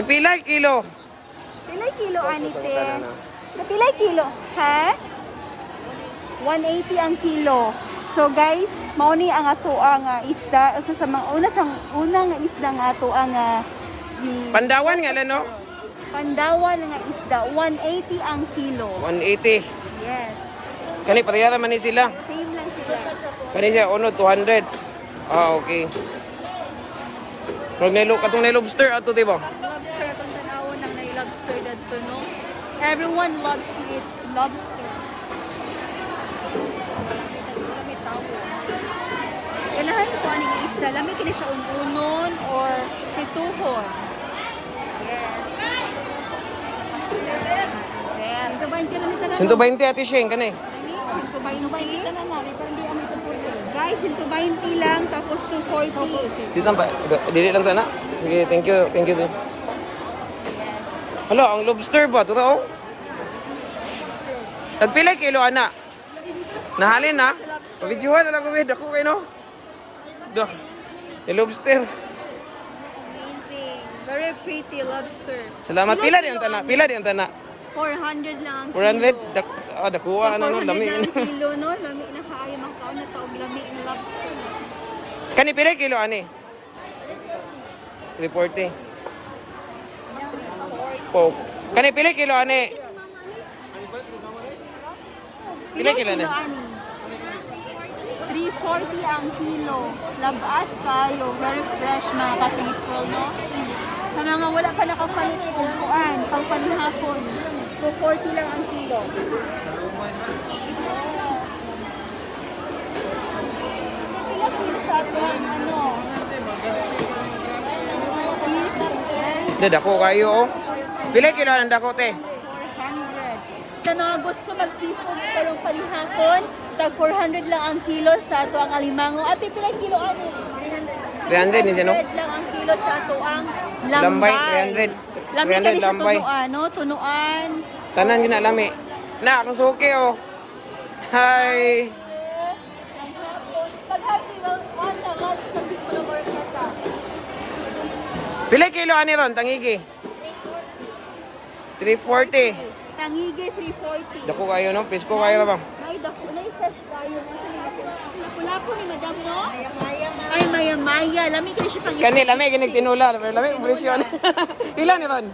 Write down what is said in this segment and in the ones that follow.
Tagpila kilo? Pilay kilo, ani te? Pilay kilo? Ha? 180 ang kilo. So guys, mao ni ang atoa nga isda usa sa mga una sa una nga isda nga atoa nga gi Pandawan nga lang, no? Pandawan nga isda, 180 ang kilo. 180. Yes. Kani pareha man ni sila. Same lang sila. Kani siya ono 200. Ah, okay. Murag nailo katong na lobster ato, di ba? Lobster atong tan-awon nang nay lobster dadto, no. Everyone loves to eat lobster. Lami tawo. Ganahan ko ani nga isda, lami kini siya ununon or prituhon. Yes. 120, Ate Shane, kani. Ani, 120. Guys, 120 lang tapos 240. Dito lang pa, dili lang to na. Sige, thank you, thank you. Yes. Hala, ang lobster ba? Totoo? Tagpila kilo ana? Nahalin na? Pabidyohan na lang ko, dako kayo, no? Do. Yung lobster. Amazing. Very pretty lobster. Salamat. Pila di ang tana? Pila di ang tana? 400 lang ang 400? kilo. Dak, ah, dakuha So, ano, no? 400 Lami. lang ang kilo, no? Lami na kaayo makaon na taog lami ang lobster. Kani pila kilo ani? 340. Po. Kani pila kilo ani? Pila kilo na? Ani? 340 ang kilo. Labas kayo. Very fresh, mga ka-people, no? Sa mga wala pa nakapalit og kuan, pang panihapon. 240 lang ang kilo. Pila kilo sa ato ang ano? Da, dako kayo oh. Pila kilo ang dako, te? 400. Sa mga gusto mag-seafood karong panihapon, tag 400 lang ang kilo sa ato ang alimango. Ate, pila kilo ano? 300 ni siya, no? 300 lang ang kilo sa ato ang Lambay, lambay. 300. Lami 300 kani siya lambay. tunuan, no? Tunuan. Tanan gyud na lami. Na, akong suki oh. Hi. Pag-happy, wala, wala, sa people marketa. Pila kilo ani ron tangigi? 340. Tangige, 340. Dako kayo no, pisko kayo ba? May dako na fresh kayo. Nasa nila. Lapu-lapu ni Madam, no? Ay, maya-maya. Lami kani siya pang Kani lami kinig tinula, lami lami ang presyo ani. Pila ni ron?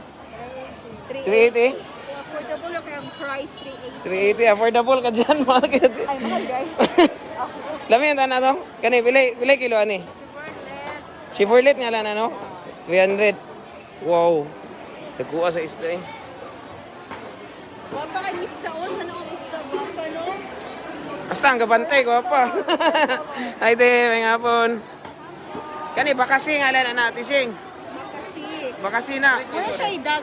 380. Affordable lang kaya ang price, 380. 380 affordable ka diyan mga kiti. Ay, mahal guys. Lami ang tanan to. Kani pila pila kilo ani? Chevrolet nga lang ano? 300. Wow. Nagkuha sa isda eh. Gwapa kay isda o. Sana ang isda? Gwapa, no? Basta ang gabantay, gwapa. Ay de, may hapon. Kani bakasi nga lang na tising. Kasi, Bakasi na. wala siya idag.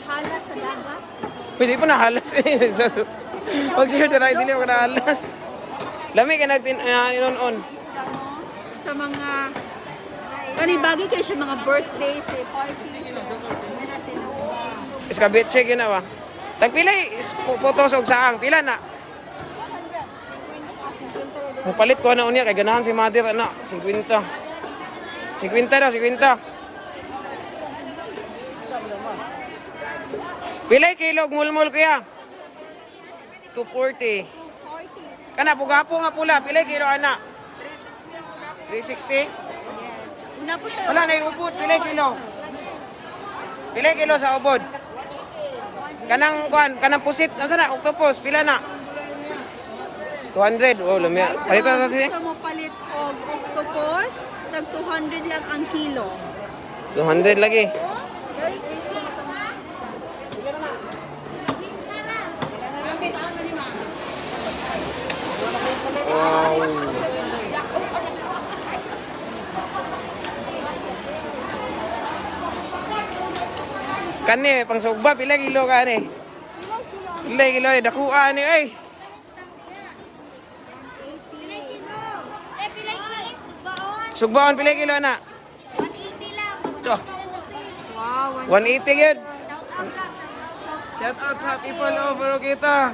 Hala sa dagat. Pwede pa nahalas eh. Pag sure na tayo, dili mo nahalas. Lami ka nagtin on. Isda, no? Sa mga kani bagay kayo siya mga birthdays, day parties. Iskabit check yun na ba? Tagpila putos og saang pila na. Mupalit ko na unya kay ganahan si mother ana 50. 50 daw, 50. Pila kilo og mulmul kuya? 240. 40. Kana pugapo nga pula, pila kilo ana? 360. Yes. Una po tayo. Wala na yung ubod, pila kilo? Pila kilo sa ubod? Kanang kuan, kanang pusit, asa na octopus, pila na? 200. Oh, lamya. Guys, sa Palito mga na si. gusto mo palit og octopus, tag 200 lang ang kilo. 200 lagi. Very pretty. Wow. Kani pang sugba pila kilo kani? Pila kilo ni dakuha ni ay. 180. Eh, pilay kilo rin. Sugbaon. Sugbaon pila kilo na? 180 lang. To. Wow, 180 gyud. Shout out lang. Shout out sa people of Oroquita.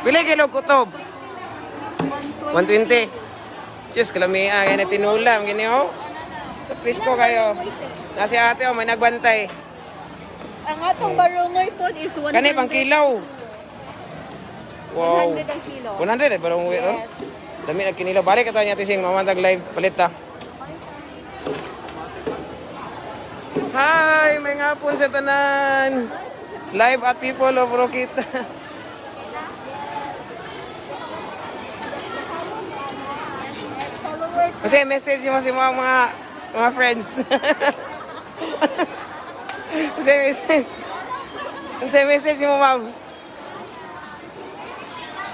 Pila kilo kutob? 120. 120. Diyos, kalamia. Kaya na tinulam. Gini, oh. Presko kayo. Nasi ate, oh, may nagbantay. Ang atong barungoy po is 100. Kani, pang kilaw. Wow. 100 ang kilo. 100 eh, barang uwi, no? Yes. Dami nagkinilaw. Balik ka tayo niya, Tising. Mamantag live. Palit ta. Hi! May ngapon sa tanan! Live at People of Rokita. Followers. Kasi message mo si mga friends. Kasi message. Kasi message mo, ma'am.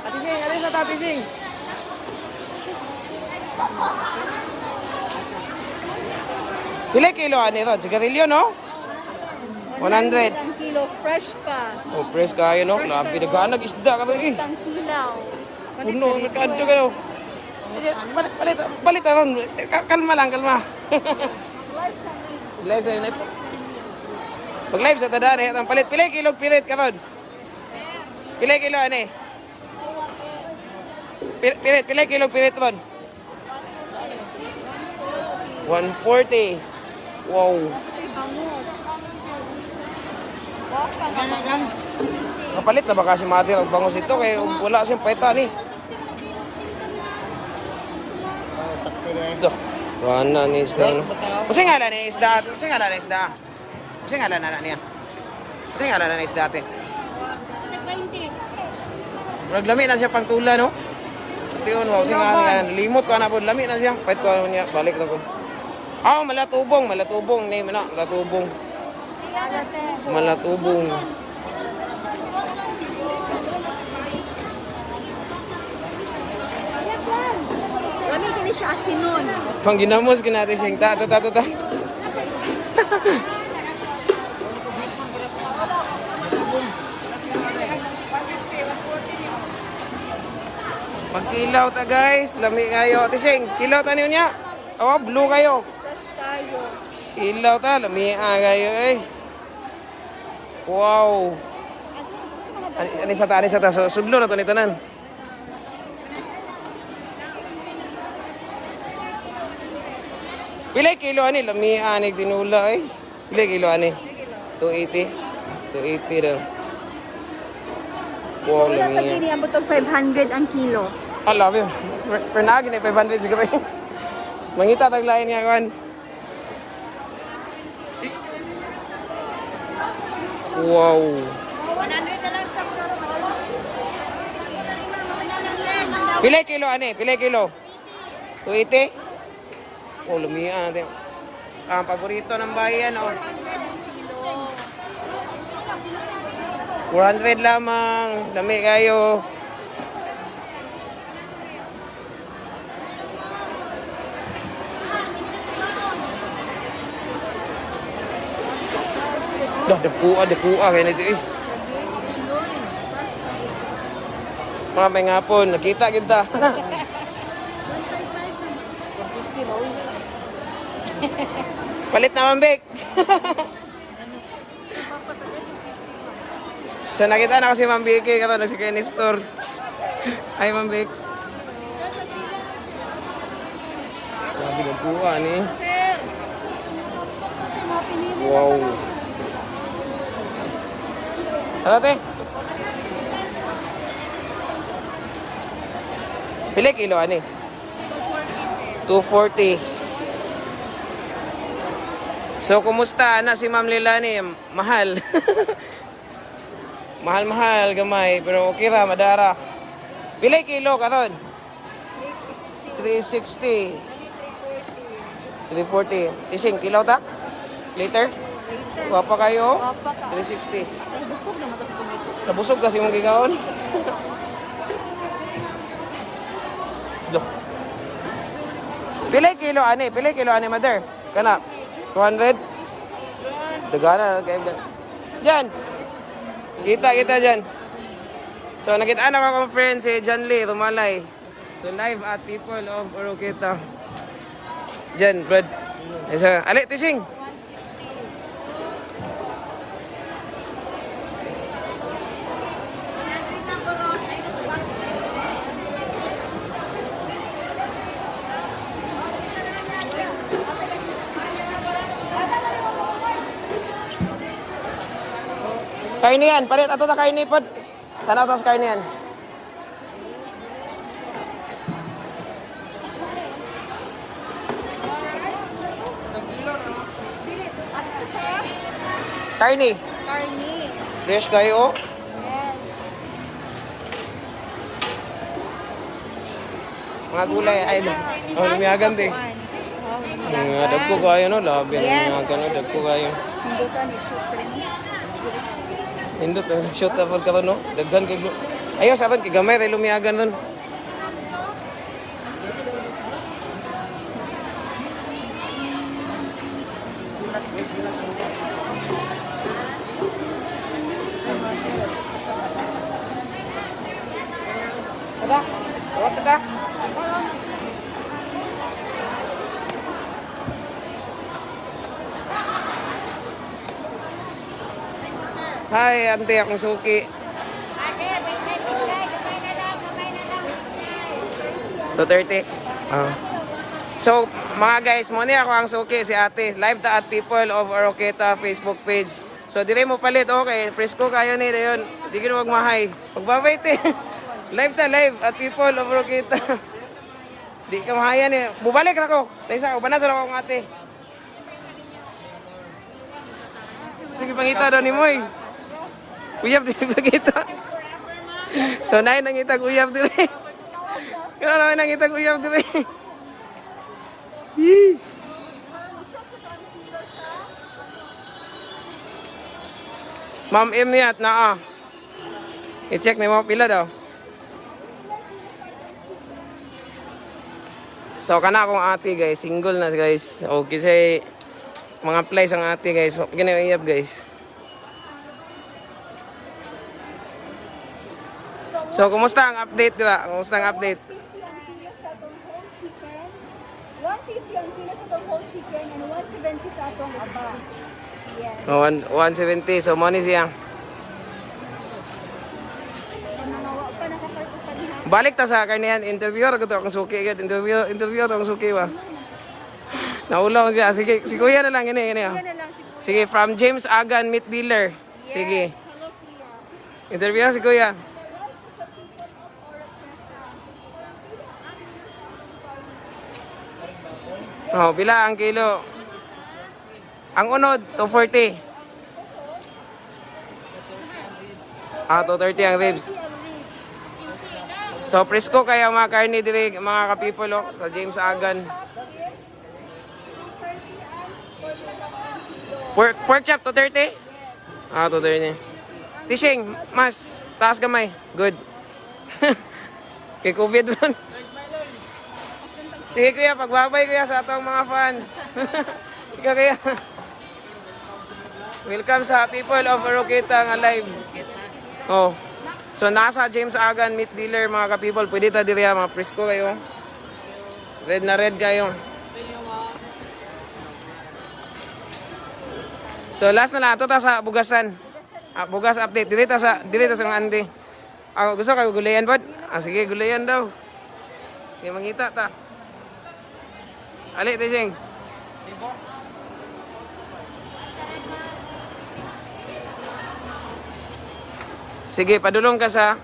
Ate Sing, alis na ta, Ate Sing. Pila kilo ani ron? Sigarilyo, no? 100. Ang kilo. Fresh pa. Oh, press kayo, no? Grabe, naghanag isda ka to, eh. Ang kilaw. Puno, merkado ka, no? Palit, palit, palit, aron. Kalma lang, kalma. Live sa live. Pag live sa tadaan, eh, ang palit. Pila kilo pilit karon? Pila kilo ani? Pilit, pila kilo pilit ron? 140. Wow. Bangus. Kapalit na ba kasi mother og bangos ito kay wala siyang paita ni. Ito. Wala ni isda. No? Usa nga ni isda? Usa nga ni isda? Usa nga na niya? Usa nga na isda ate? Murag lami na siya pangtula no. Tion wow usa nga limot ko na pod lami na siya. Pait ko ano niya balik na ko. Ah, malatubong, malatubong name na, malatubong. Malatubong. Kami gini siya asinon. Pangginamos ginati sing ta ta ta ta. Ta. Pagkilaw ta guys, lami kayo. Tising, kilaw ta niyo niya. Oh, blue kayo. Fresh tayo. Kilaw ta, lami kayo eh. Wow. Ani, ani sa ta, ani sa ta. So, sudlo na to ni tanan. Pila kilo ani lami ani tinula eh. Pila kilo ani? 280. 280 daw. Wow, Wala pa lami. gini ang butog 500 ang kilo. I love you. Per nagi na 500 siguro. Eh. Mangita taglain nga kuan. Wow. 100 na lang sa muraro. Pila kilo ani? Pila kilo? 280? Oh, lumiyan natin. Ang paborito ng bayan, oh. 400 lamang. Lami kayo. Dah, dekuha, dekuha kaya nito eh. Mga may ngapon, nakita kita. Palit naman, Bek. So nakita na ko si Ma'am Vicky kato nagsikay ni store. Ay, Ma'am Vic. Grabe ng buka ni. Wow. Tara, te. Pila kilo ani? 240. So kumusta na si Ma'am Lilani? Mahal. Mahal mahal gamay pero okay ra madara. Pila kilo karon? 360. 340. Ising kilo ta? Later? Later. Wapa kayo? Wapa ka. 360. Ay, busog naman ito dito. Nabusog kasi mong gigaon. Do. Pila kilo ani? Pila kilo ani mother? Kana 200? Dagana kay Jan. Kita kita Jan. So nakita na ko akong friend si John Lee Rumalay. So live at People of Oroqueta. Jan, Brad. Isa, ali tising. Karne yan, palit ato ta karne pod. Tanaw ta sa karne yan. At ito sa Karne. karne. Fresh kayo, oh. Yes. Mga gulay ay no. Oh, lumiyagan di. Wow, Mga dagko kayo no, labi. Yes. Lumiyagan no, dagko kayo. Hindutan ni shoot rin. Hindot shoot na pod karon no. Daghan kay Ayaw sa aton kay gamay ray lumiyagan nun. Ada? What's that? Hi, ante akong suki. 2:30. Ah. So, mga guys, mo ni ako ang suki si ate. Live ta at People of Oroqueta Facebook page. So, dire mo palit. Okay, presko kayo ni dayon. Di gid wag mahay. Pagbabay te. Live ta live at People of Oroqueta. Di ka mahayan eh. Bubalik ra ko. Taysa, uban na sa akong ate. Sige, pangita daw ni Moy. Uyab di pangita. So, naay nangitag uyab diri. Kaya naman nangitag uyab diri. Yee. Ma'am M yat naa. I-check ni mo pila daw. So kana akong ate guys, single na guys. Okay say mga applies ang ate guys. Gina yung iyap guys. So kumusta ang update di ba? Kumusta ang update? 150 ang kilo sa atong whole chicken. 150 ang kilo sa atong whole chicken and 170 sa atong aba. Yes. Oh, 170. So money siya. So nangawa pa nakaparto pa niya. Balik ta sa karnihan interviewer ko to akong suki gyud. Interview interview to akong suki ba. Naulaw siya. Sige, si kuya na lang gini gini. Oh. Yan na lang si Kuya. Sige, from James Agan Meat Dealer. Sige. Hello, Kuya. Interview si kuya. Oh, pila ang kilo? Ang unod, 240. Ah, 230 ang ribs. Ang ribs. So, presko kaya mga karne diri, mga ka-people oh, sa James Agan. Top is 230 ang 40 ang kilo. Pork chop, 230? Ah, 230. Tishing, mas, taas gamay. Good. Kay COVID man. Sige kuya, pagbabay kuya sa atong mga fans. Ikaw kuya. Welcome sa People of Oroqueta nga live. Oh. So nasa James Agan Meat Dealer mga ka-people, pwede ta diri ah, mga presko kayo. Red na red kayo. So last na lang ato ta sa bugasan. Ah, bugas update. Dili ta sa mga auntie. Ah, gusto ka gulayan pod? Ah, sige, gulayan daw. Sige, mangita ta. Ali, Tishing. Sige, padulong ka sa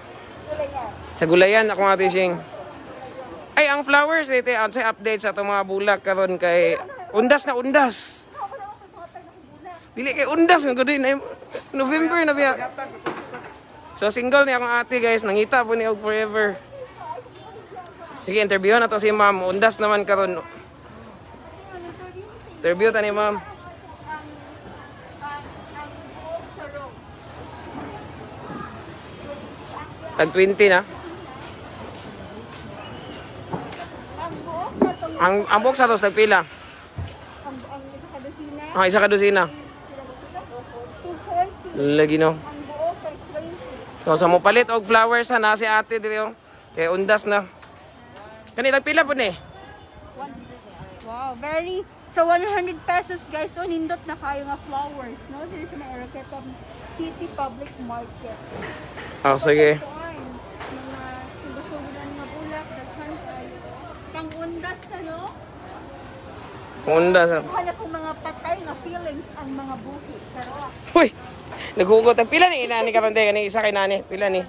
gulayan ako nga Tishing. Ay, ang flowers ite, ang sa update sa atong mga bulak karon kay undas na undas. Dili kay undas ng gud November na biya. So single ni akong ate guys, nangita po ni og forever. Sige, interview na to si ma'am. Undas naman karon. Interview ta ni ma'am. Tag 20 na. Ang buok sa atong Ang box atos tagpila. ang isa ka dosina, Ah, isa ka dosina. 240. Lagi no. Ang buok kay 20. So sa mo palit og flowers ha na si ate diri oh. Kay undas na. Kani tagpila po ni? Wow, very so 100 pesos guys. So nindot na kayo nga flowers, no? Diri sa may Oroqueta City Public Market. Ah, sige. Kuan, mga sugo-sugo na nga bulak, daghan kayo. Pangundas na no? Undas. Ah. Wala pong mga patay nga feelings ang mga buhi. Charot. Uy. Naghugot. Ang pila ni inani karon, te? Kani isa kay nani. Pila ni?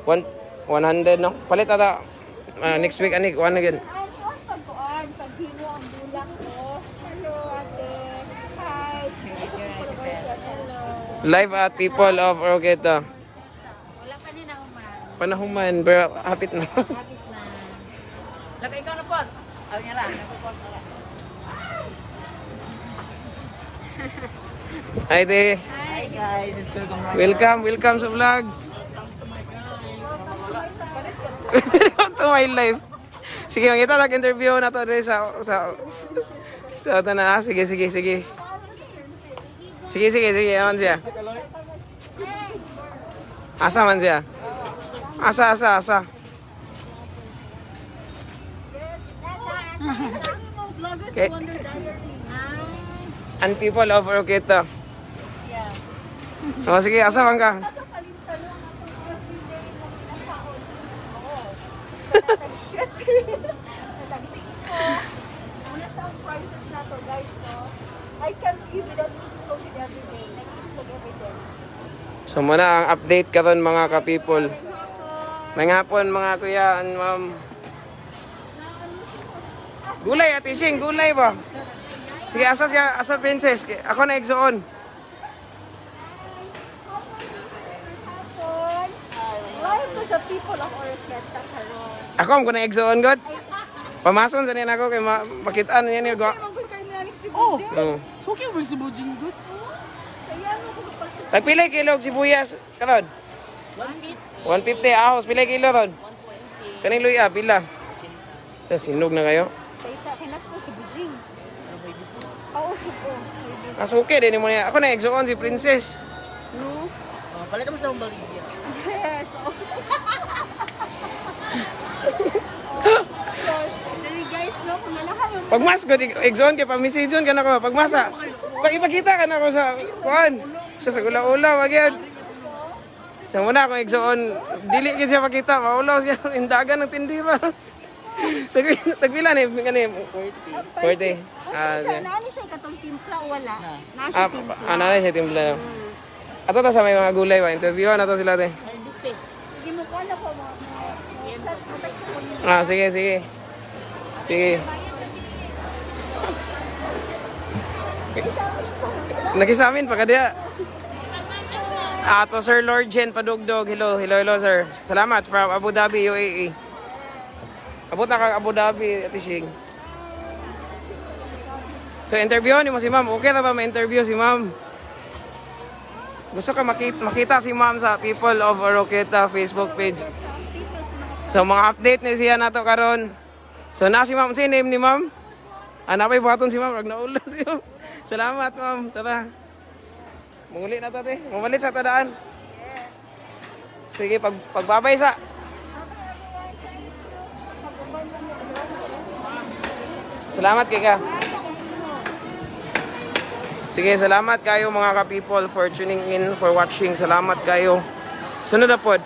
100, no? Palit ata next week ani kuan na gyud. Ani on pagkuan, paghimo ang bulak ko. Hello, ate. Hi. Hello. Live at People of Oroquieta. Wala pa ni nahuman. Panahuman pero hapit na. Hapit na. Lagay ikaw na po. Aw niya ra. Ay, te. Hi guys, it's welcome. Welcome, welcome sa vlog. Welcome to my life. Sige, mangita tag interview na to diri sa tanan. Ah, sige, sige, sige. Sige, sige, sige, aman siya. Asa man siya? Asa, asa, asa. Vloggers Okay. Wonder Diary. And people of Oroquieta. Yeah. Oh, sige, asa man ka? Ato kalintalo ang atong everyday na kinakaon. Oo. Natag shit. Natag singko. Una siya ang prices na to, guys, no? I can't live without eating COVID every day. Nag-iitlog every day. So muna ang update karon, mga ka-people. May hapon, mga kuya and ma'am. Gulay, Ate Shing, gulay ba? Sige, asa siya, asa princess. Ako na igsuon. Hapon. Live to the people of Oroquieta karon. Ako ang na igsuon god. Pamason sa niya ako kay makitaan niya niya. Ay, kay nanik si Oh! Bujing. No. Okay ba si Bujing good? Kaya mo kung pag Tagpilay kilo og sibuyas karon? 150. 150 ahos, pilay kilo ron? 120. Kaning luya pila? Tas sinog na kayo. Kaysa kinak ko si Bujing. Oo, suko. Mas okay din mo niya. Ako na igsuon si princess. No? Oh, palit mo sa akong baligya. Yes. Oh. So, dali guys, no? Kung nanahan mo Pagmas ko, igsoon kay pa-message ka na ko. Pagmasa, pag ipakita ka na ko sa kuan, sa ula-ula, wag yan. Sa muna akong igsoon, dili gyud siya pakita, maulaw siya, indagan ng tindi ba. Tagpila ni kani? Ang 40. pansit. Ah, Ah, siya, yeah. naani siya katong timpla o wala? Naa siya Ah, timpla. na siya timpla. Ato ta sa may mga gulay ba, interview na to sila, te. Hindi mo ko na po mo. Chat mo text ko ninyo. Ah, sige, sige. Sige. Nakisamin pa kadya. Ato Sir Lord Jen Padugdog. Hello, hello, hello, sir. Salamat from Abu Dhabi, UAE. Abot na kag Abu Dhabi, Ate Shing. So interview ni mo si ma'am. Okay na ba ma-interview si ma'am? Gusto ka makita si ma'am sa People of Oroqueta Facebook page. So mga update ni siya nato karon. So na si ma'am, si name ni ma'am? Ah, napay buhaton si ma'am, rag naulo si ma'am. Salamat, ma'am. Tara. Manguli na ta, te. Mamalit sa tadaan. Sige, pagbabay sa. Salamat kay ka. Sige, salamat kayo, mga ka-people, for tuning in, for watching. Salamat kayo. Sunod na pod.